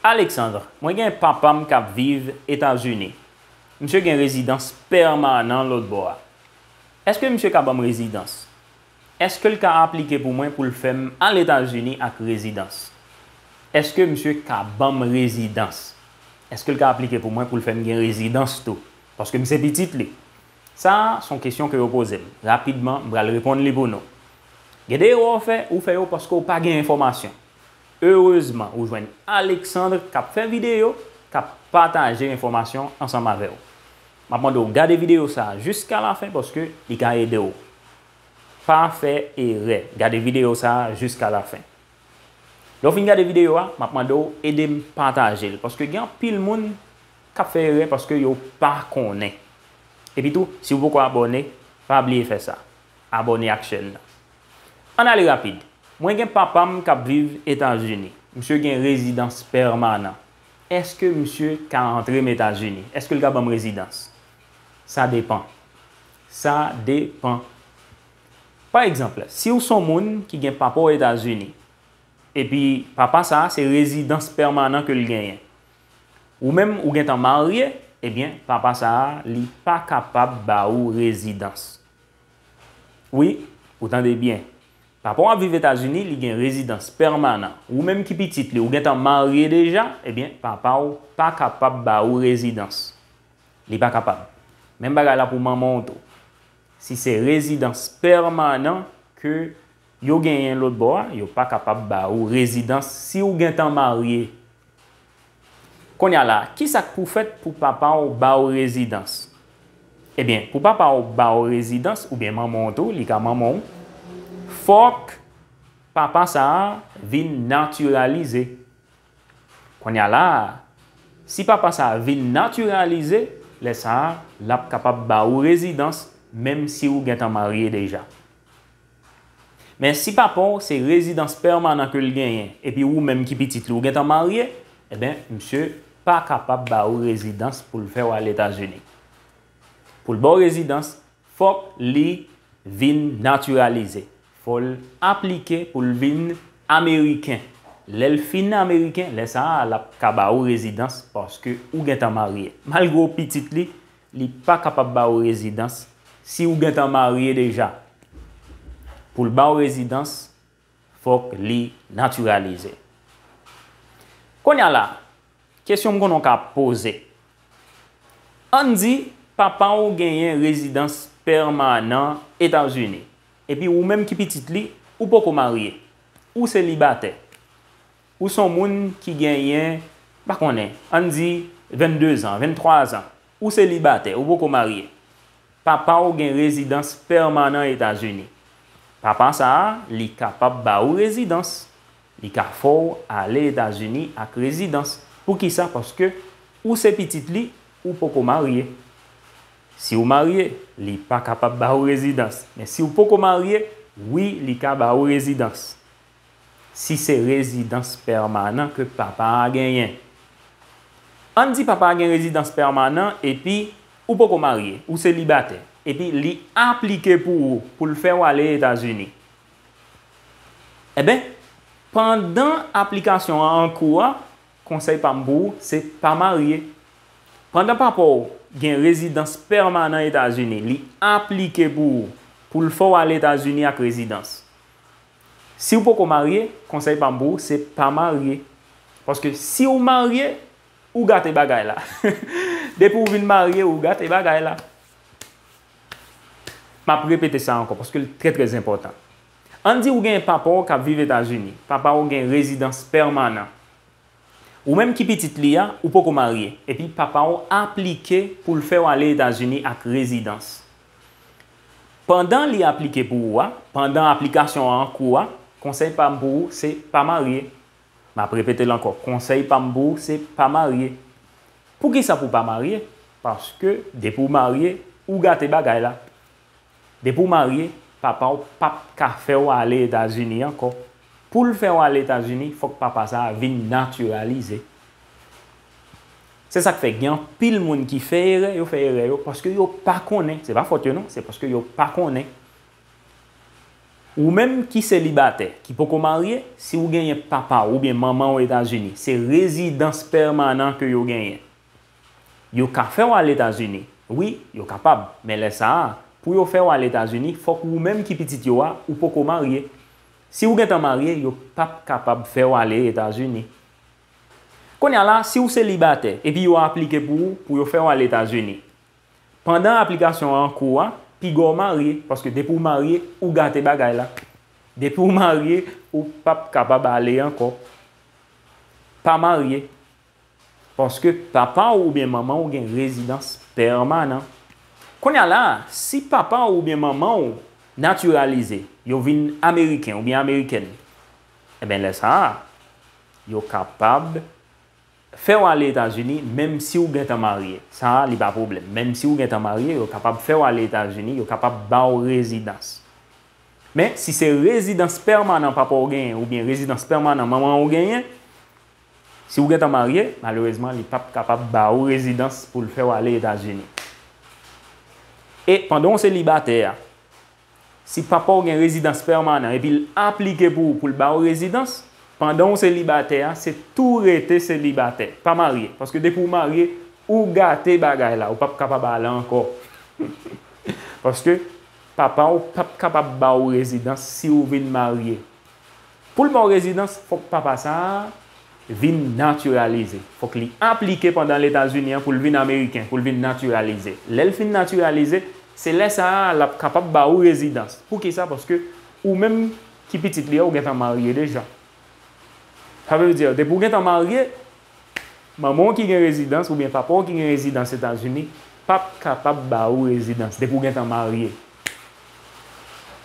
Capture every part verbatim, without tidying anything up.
Alexandre, mwen gen papa m k ap viv Etazini. Misye gen rezidans pèmanan lòtbò a. Èske misye ka ban m rezidans? Èske l ka aplike pou mwen pou l fè m al Etazini ak rezidans? Èske misye ka ban m rezidans? Èske l ka aplike pou mwen pou l fè m gen rezidans tou? Paske m se pitit li. Sa a, se yon kesyon ke yo poze m. Rapidman, m pral reponn li pou nou. Gen de erè w fè, ou fè yo paske w pa gen enfòmasyon. Erezman, ou jwenn Alexandre k ap fè videyo, k ap pataje enfòmasyon ansanm avè w. M ap mande w gade videyo sa a jiska lafen paske li ka ede w. Pa fè erè. Gade videyo sa a jiska lafen. Lè w fin gade videyo a, m ap mande w ede m pataje l, paske gen anpil moun k ap fè erè paske yo pa konnen. Epitou, si w poko abòne, pa bliye fè sa. Abòne ak chèn nan. Ann ale rapid. Mwen gen papa m k ap viv Etazini. Misye gen rezidans pèmanan. Èske misye ka antre m Etazini? Èske l ka ban m rezidans? Sa depann. Sa depann. Pa egzanp, si w se yon moun ki gen papa w Etazini, epi papa sa a se rezidans pèmanan ke l genyen, ou menm ou gentan marye, ebyen, papa sa a, li pa kapab ba ou rezidans. Wi, ou tande byen. Papa w ap viv Etazini, li gen rezidans pèmanan. Ou menm ki pitit li, ou gentan marye deja, ebyen, papa w pa kapab ba ou rezidans. Li pa kapab. Menm bagay la pou manman w tou. Si se rezidans pèmanan ke yo genyen lòtbò a, yo pa kapab ba ou rezidans si w gentan marye. Kounye a la, ki sa k pou fèt pou papa w ba ou rezidans? Ebyen, pou papa w ba ou rezidans, oubyen manman w tou, li ka manman w, fòk papa sa a vin natiralize. Kounye a la a, si papa sa a vin natiralize, lè sa a, l ap kapab ba ou rezidans, menm si ou gentan marye deja. Men si papa w se rezidans pèmanan ke l genyen, epi ou menm ki pitit li ou gentan marye, ebyen, misye pa kapab ba ou rezidans pou l fè w al Etazini. Pou l ba w rezidans, fòk li vin natiralize. Fò l aplike pou l vin ameriken. Lè l fin ameriken, lè sa a, l ap ka ba ou rezidans paske ou gentan marye. Malgre w pitit li, li pa kapab ba ou rezidans si ou gentan marye deja. Pou l ba ou rezidans, fòk li natiralize. Kounye a la, kesyon m konnen w ka poze. Ann di, papa w genyen rezidans pèmanan Etazini, epi ou menm ki pitit li, ou poko marye, ou selibatè. Ou se yon moun ki genyen, m pa konnen, ann di, venndezan, venntwazan. Ou selibatè, ou poko marye. Papa w gen rezidans pèmanan Etazini. Papa sa a, li kapab ba ou rezidans. Li ka fè w ale Etazini ak rezidans. Poukisa? Paske ou se pitit li, ou poko marye. Si w marye, li pa kapab ba ou rezidans. Men si w poko marye, wi, li ka ba ou rezidans. Si se rezidans pèmanan ke papa a genyen. Ann di papa a gen rezidans pèmanan epi ou poko marye, ou selibatè, epi li aplike pou ou, pou l fè w ale Etazini. Enben, pandan aplikasyon an an kou a, konsèy pa m pou ou, se pa marye. Pandan papa w gen rezidans pèmanan Etazini, li aplike pou ou, pou l fè w al Etazini ak rezidans. Si w poko marye, konsèy pa m pou ou, se pa marye. Paske si w marye, ou gate bagay la. Depi w vin marye, ou gate bagay la. M ap repete sa ankò, paske l trè, trè enpòtan. Ann di w gen papa w k ap viv Etazini. Papa w gen rezidans pèmanan. Ou menm ki pitit li a, ou poko marye, epi papa w aplike pou l fè w ale Etazini ak rezidans. Pandan li aplike pou ou a, pandan aplikasyon an an kou a, konsèy pa m pou ou, se pa marye. M ap repete l ankò, konsèy pa m pou ou, se pa marye. Poukisa pou w pa marye? Paske depi w marye, ou gate bagay la. Depi w marye, papa w p ap ka fè w ale Etazini ankò. Pou l fè w ale Etazini, fòk papa sa a vin natiralize. Se sa k fè gen anpil moun ki fè erè, yo fè erè yo paske yo pa konnen. Se pa fòt yo non, se paske yo pa konnen. Ou menm ki selibatè, ki poko marye, si w genyen papa w oubyen manman w Etazini, se rezidans pèmanan ke yo genyen. Yo ka fè w al Etazini. Wi, yo kapab, men lè sa a, pou yo fè w al Etazini, fòk ou menm ki pitit yo a, ou poko marye. Si w gentan marye, yo p ap kapab fè w ale Etazini. Kounye a la, si w selibatè, epi yo aplike pou ou, pou yo fè w al Etazini. Pandan aplikasyon an an kou a, piga w marye, paske depi w marye, ou gate bagay la. Depi w marye, ou p ap kapab ale ankò. Pa marye. Paske papa w oubyen manman w gen rezidans pèmanan. Kounye a la, si papa w oubyen manman w natiralize, yo vin ameriken oubyen amerikèn, ebyen lè sa a, yo kapab fè w ale Etazini, menm si w gentan marye. Sa a, li pa pwoblèm. Menm si w gentan marye, yo kapab fè w ale Etazini, yo kapab ba w rezidans. Men, si se rezidans pèmanan papa w genyen, oubyen rezidans pèmanan manman w genyen, si w gentan marye, malerezman, li p ap kapab ba ou rezidans pou l fè w ale Etazini. E pandan w selibatè a, si papa w gen rezidans pèmanan epi l aplike pou ou pou l ba ou rezidans, pandan w selibatè a, se tou rete selibatè, pa marye. Paske depi w marye, ou gate bagay la, ou p ap kapab ale ankò. Paske papa w p ap kapab ba ou rezidans si w vin marye. Pou l ba w rezidans, fòk papa sa a vin natiralize. Fòk li aplike pandan Etazini an pou l vin ameriken, pou l vin natiralize. Lè l fin natiralize, se lè sa a l ap kapab ba ou rezidans. Poukisa? Paske ou menm ki pitit li a, ou gentan marye deja. Sa vle di, depi w gentan marye, manman w ki gen rezidans oubyen papa w ki gen rezidans Etazini p ap kapab ba ou rezidans depi w gentan marye.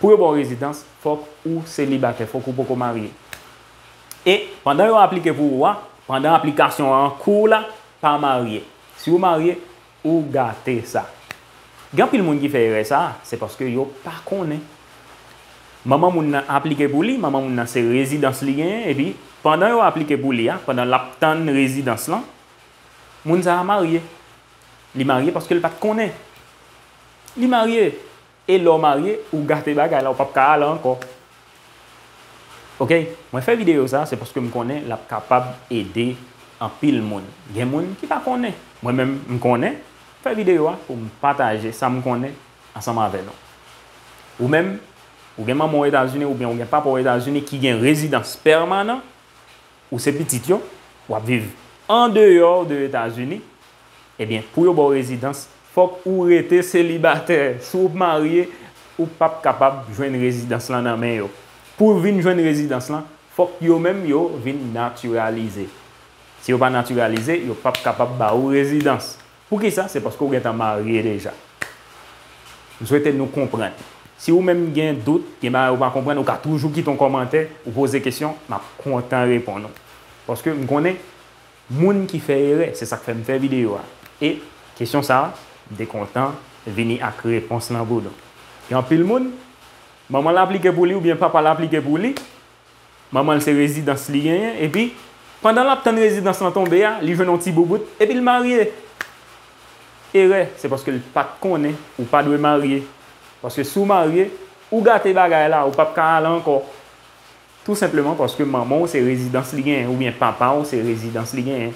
Pou yo ba w rezidans, fòk ou selibatè, fòk ou poko marye. E pandan yo aplike pou ou a, pandan aplikasyon an an kou la, pa marye. Si w marye, ou gate sa. Gen anpil moun ki fè erè sa a, se paske yo pa konnen. Manman moun nan aplike pou li, manman moun nan se rezidans li genyen, epi pandan yo aplike pou li a, pandan l ap tann rezidans lan, moun sa a marye. Li marye paske l pa t konnen. Li marye. E lè w marye, ou gate bagay la, ou p ap ka ale ankò. Oke, mwen fè videyo sa, se paske m konnen l ap kapab ede anpil moun. Gen moun ki pa konnen. Mwen menm, m konnen, m fè videyo a pou m pataje sa m konnen ansanm avè nou. Ou menm, ou gen manman w Etazini oubyen ou gen papa w Etazini ki gen rezidans pèmanan, ou se pitit yo, w ap viv andeyò de Etazini, ebyen, pou yo ba w rezidans, fòk ou rete selibatè. Si w marye, ou p ap kapab jwenn rezidans lan nan men yo. Pou w vin jwenn rezidans lan, fòk yo menm yo vin natiralize. Si yo pa natiralize, yo p ap kapab ba ou rezidans. Poukisa? Se paske w gentan marye deja. M swete nou konprann. Si ou menm gen dout, gen bagay ou pa konprann, ou ka toujou kite yon kòmantè, ou poze kesyon, m ap kontan reponn ou. Paske m konnen moun ki fè erè, se sa k fè m fè videyo a. E kesyon sa a, m te kontan vini ak repons lan pou nou. Gen anpil moun, manman l aplike pou li oubyen papa l aplike pou li, manman l se rezidans li genyen, epi pandan l ap tann rezidans lan tonbe a, li jwenn yon ti boubout, epi l marye. Erè, se paske l pa t konnen ou pa dwe marye. Paske si w marye, ou gate bagay la, ou p ap ka ale ankò. Tou senpleman paske manman w se rezidans li genyen, oubyen papa w se rezidans li genyen.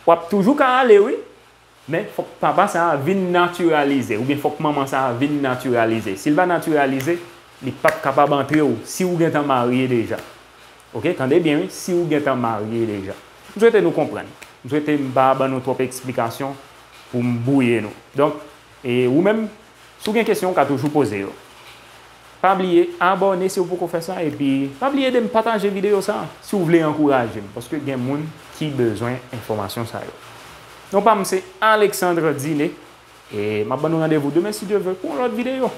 W ap toujou ka ale, wi, men fòk papa sa a vin natiralize, oubyen fòk manman sa a vin natiralize. Si l pa natiralize, li p ap kapab antre w si w gentan marye deja. Oke, tande byen, wi, si w gentan marye deja. M swete nou konprann. M swete m pa ban nou twòp eksplikasyon pou m bwouye nou. Donk, e ou menm, si w gen kesyon, ou ka toujou poze yo. Pa bliye abòne si w poko fè sa, epi pa bliye ede m pataje videyo sa a si w vle ankouraje m, paske gen moun ki bezwen enfòmasyon sa yo. Non pa m se Alexandre Diné, e m ap ban nou randevou demen, si Dye vle, pou yon lòt videyo.